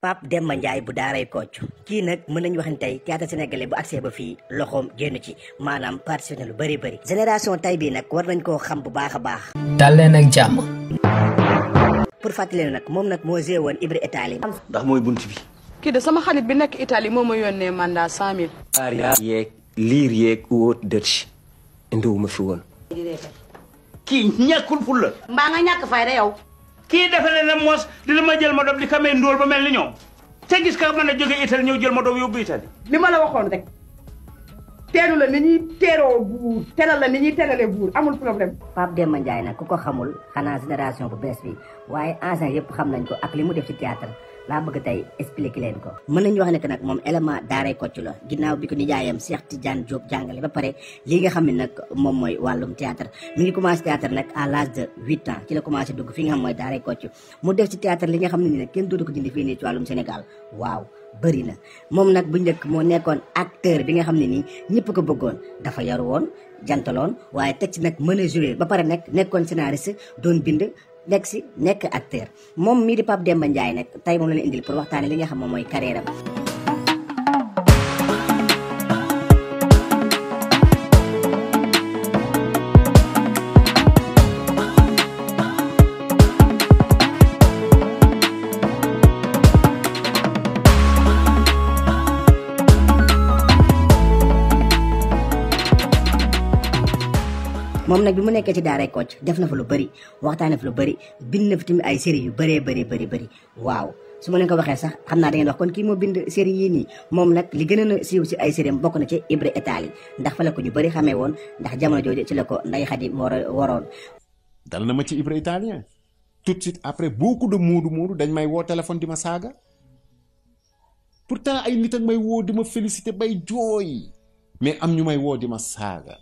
Pape Demba Ndiaye bu daaray Kocc kii nag mën nañu wax ne tey théâtre sénégalais bu accès ba fii loxoom génn ci maanaam participé na lu bëri bëri génération tay bii nag war nañ koo xam bu baax a baax. dal leen ak jàmm. pour fàttali leen nag moom nag moo joué woon Ibra Italie. ndax mooy bunt bi. kii de sama xarit bi nekk Italie moo ma yónnee mandat 100 000. aar yeeg liir yeeg wóot dërt indiwuma fi woon. kii ñàkkul ful la. mbaa nga ñàkk fayda yow. kii defe ne moos dina ma jël ma doom di kamee ndóol ba mel ni ñoom te gis ka mën a jóge Italie ñëw jël ma doom yóbbu Italie. li ma la waxoon rek teeru la ni ñuy teeroo buur teral la ni ñuy teralee buur amul problème. Pape Demba Ndiaye nag ku ko xamul xanaa génération bu bees bi waaye ancien yëpp xam nañ ko ak li mu def ci théâtre laa bëgg tey expliquer leen ko. mën nañu wax ne que nag moom élément daaray Kocc la ginnaaw bi ko nijaayam Cheikh Tidiane Diop jàngale ba pare lii nga xam ne nag moom mooy wàllum théâtre mi ngi commencé théâtre nag à l'âge de 8 ans ci la commencé dugg fi nga xam mooy daaray Kocc mu def ci théâtre li nga xam ne ni nag kenn dootu ko dindi fii nii ci wàllum Sénégal waaw bëri na moom nag bu njëkk moo nekkoon acteur bi nga xam ne nii ñëpp ko bëggoon dafa yaru woon jantaloon waaye teg ci nag mën a jouer ba pare nag nekkoon scénariste doon bind nekk acteur moom mii di Pape Demba Ndiaye nag tey moom la leen indil pour waxtaane li nga xam moom mooy carrière am. moom nag bi mu nekkee ci daaray Kocc def na fa lu bëri waxtaane fa lu bëri bind na fa tamit ay série yu bëree bëri waaw su ma leen ko waxee sax xam naa da ngeen wax kon kii moo bind série yii nii moom nag li gën a siiw si ay série am bokk na ci Ibra Italie ndax fa la ko ñu bëri xamee woon ndax jamono jooju ci la ko Ndeye Khady waroon. dal na ma ci Ibra Italien tout de suite après beaucoup de moodu dañ may woo téléphone di ma saaga pourtant ay nit ak may woo di ma félicité bay jooy mais am ñu may woo di ma saaga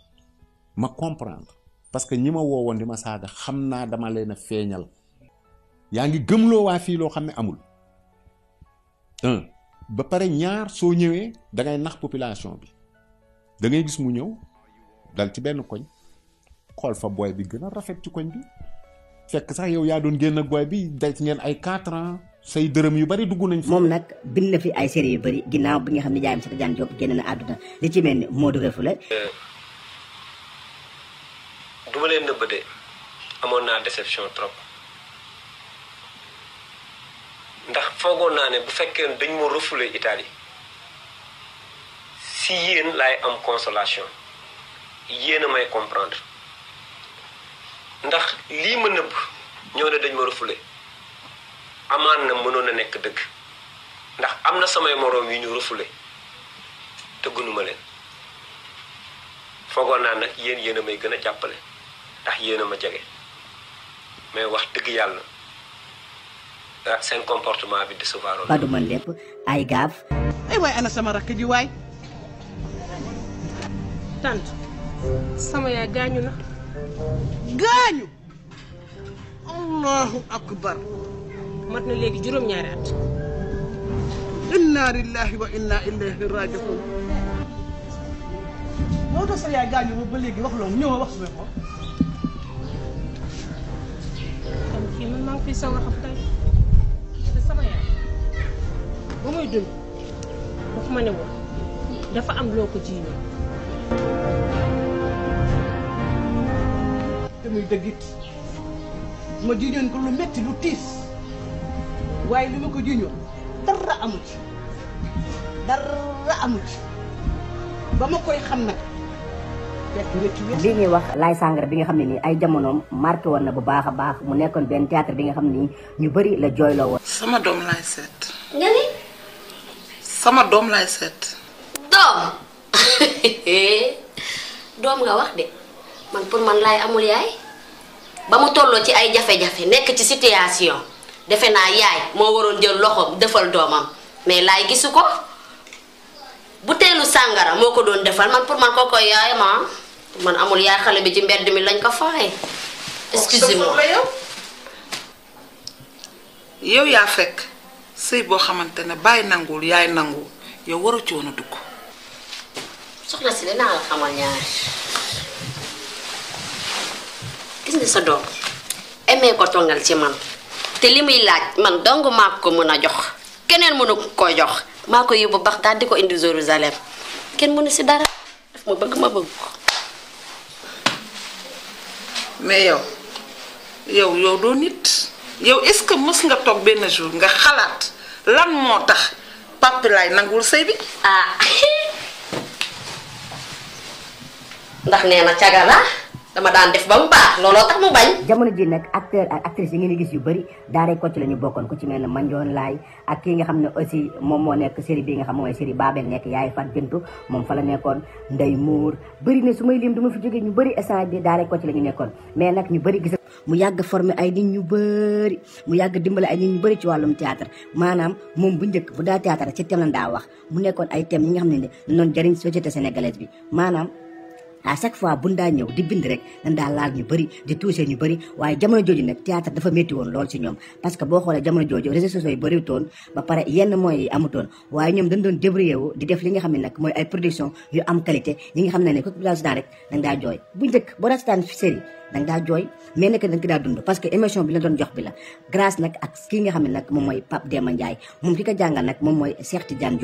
ma comprendre parce que ñi ma woowoon di ma saaga xam naa dama leen a feeñal yaa ngi gëmloo waa fii loo xam ne amul ba pare ñaar soo ñëwee da ngay nax population bi da ngay gis mu ñëw dal ci benn koñ xool fa booy bi gën a rafet ci koñ bi fekk sax yow yaa doon génn ak booy bi day ngeen ay 4 ans say dërëm yu bari dugg nañ fi. moom nag bind na fi ay série yu bari ginnaaw bi nga xam ne jaayam Cheikh Tidiane Diop génn na àdduna li ci mel ni Modou Refoulé. du ma leen nëbb de amoon naa déception trop ndax foogoon naa ne bu fekkee dañ ma refoulé Italie si yéen laay am consolation yéen a may comprendre ndax lii ma nëbb ñoo ne dañ ma refoulé amaan na mënoon a nekk dëgg ndax am na samay moroom yu ñu refoulé te gënuma leen foogoon naa nag yéen a may gën a jàppale ndax yéen a ma jege mais wax dëgg yàlla seen comportement bi décevoir ba du man lépp ay gaaf. ay waay ana sama rakk ji waay. tante sama yaay gaañu na. gaañu. allahu akbar. mat na léegi juróom-ñaari at. inna lillahi wa inna ilayhi raji'un. moo tax sa yaay gaañu ba léegi wax loolu ñëw wax su ko. kon kii man maa ngi fiy soog a xam tey te sama yaay ba muy dund wax ma ne woon dafa am loo ko jiiñoo. te muy dëggit ma jiiñoon ko lu metti lu tiis waaye li ma ko jiiñoon dara amu ci ba ma koy xam nag. lii ñuy wax Laye Sangaré bi nga xam ne nii ay jamonoom marqué woon na bu baax a baax mu nekkoon benn théâtre bi nga xam ne nii ñu bëri la jooyloo woon. sama doom laay seet. nga ni. sama doom laay seet. doom doom nga wax de man pour man laay amul yaay ba mu tolloo ci ay jafe-jafe nekk ci situation defe naa yaay moo waroon jël loxoom defal doomam mais laay gisu ko buteelu sàngara moo ko doon defal man pour man koo koy yaay ma man amul yaay xale bi ci mbedd mi lañ ko faaye. excusez-moi yow yaa fekk sëy boo xamante ne bàyyi nanguwul yaay nanguwul yow waru ci woon a dugg. soxna si dinaa la xamal ñaar gis nga sa doom aimé ko tongal ci man te li muy laaj man dong maa ko mën a jox keneen mënu ko jox maa ko yóbbu Baxdaad di ko indi Jérusalem kenn mënu si dara daf ma bëgg ko mais yow doo nit yow est-ce que mës nga toog benn jour nga xalaat lan moo tax Pape Laye nangul sëy bi ndax nee na caga la dama daan def ba mu baax looloo tax mu bañ. jamono ji nag acteur ak actrice yi ngeen di gis yu bëri daaray Kocc la ñu bokkoon ku ci mel ne Mandione Laye ak kii nga xam ne aussi moom moo nekk série bi nga xam mooy série Babel nekk yaay Fat Bintou moom fa la nekkoon Ndey Mour bëri na su may lim du ma fi jógee ñu bëri instant bi daaray Kocc la ñu nekkoon mais nag ñu bëri gis mu yàgg formé ay nit ñu bëri mu yàgg dimbale ay nit ñu bëri ci wàllum théâtre maanaam moom bu njëkk bu daa théâtre ci thème la daa wax mu nekkoon ay thèmes yi nga xam ne noonu jëriñ société sénégalaise bi maanaam à chaque fois buñ daa ñëw di bind rek dañ daa laal ñu bëri di touché ñu bëri waaye jamono jooju nag théâtre dafa métti woon lool ci ñoom parce que boo xoolee jamono jooju réseaux sociaux yi bëriwutoon ba pare yenn moyens yi amutoon waaye ñoom dañ doon débrouillé wu di def li nga xam ne nag mooy ay production yu am qualité ñi nga xam ne ku daa seetaan rek dañ daa jooy bu njëkk boo daa seetaan série dañ daa jooy mais nekk dañ ko daa dund parce que émission bi la doon jox bi la grâce nag ak kii nga xam ne nag moom mooy Pape Demba Ndiaye moom ki ko jàngal nag moom mooy Cheikh Tidiane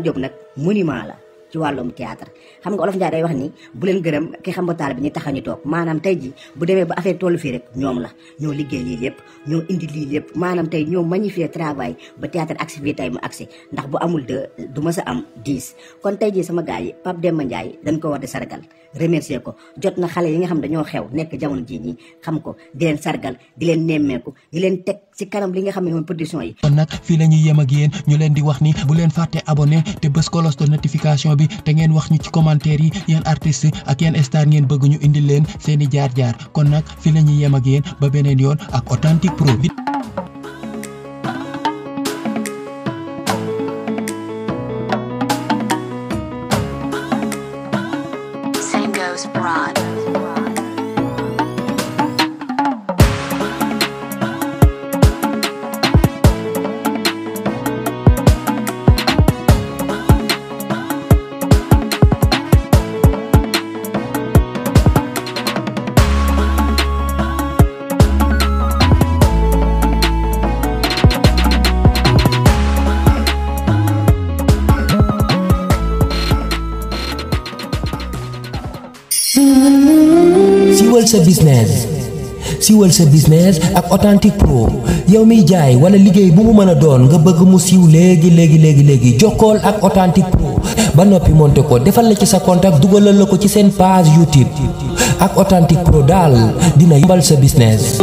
Diop nag monument la ci wàllum théâtre xam nga Olof Njaay day wax ni bu leen gërëm ki xam ba taal bi ñu tax ñu toog maanaam tey ji bu demee ba affaire tollu fii rek ñoom la ñoo liggéey lii lépp ñoo indi lii lépp maanaam tey ñoo magnifier travail ba théâtre agsi fii tey mu agsi ndax bu amul du ma sa am 10 kon tey ji sama gars yi Pape Demba Ndiaye dañ ko war di sargal remercier ko jot na xale yi nga xam dañoo xew nekk jamono jii nii xam ko di leen sargal di leen nemmeeku di leen teg ci kanam li nga xam ne mooy production yi. kon nag fii la ñuy yem ak yéen ñu leen di wax ni bu leen fàtte abonné te bës cloche de notification bi te ngeen wax ñu ci commentaire yi yeen artiste ak yeen star ngeen bëgg ñu indi leen seeni jaar-jaar kon nag fii la ñuy yem ak yéen ba beneen yoon ak Authentique Pro. siwal sa business ak Authentique Pro yow miy jaay wala liggéey bu mu mën a doon nga bëgg mu siiw léegi jokkool ak Authentique Pro ba noppi monté ko defal la ci sa contact dugalal la ko ci seen page YouTube ak Authentique Pro daal dina yombal sa business.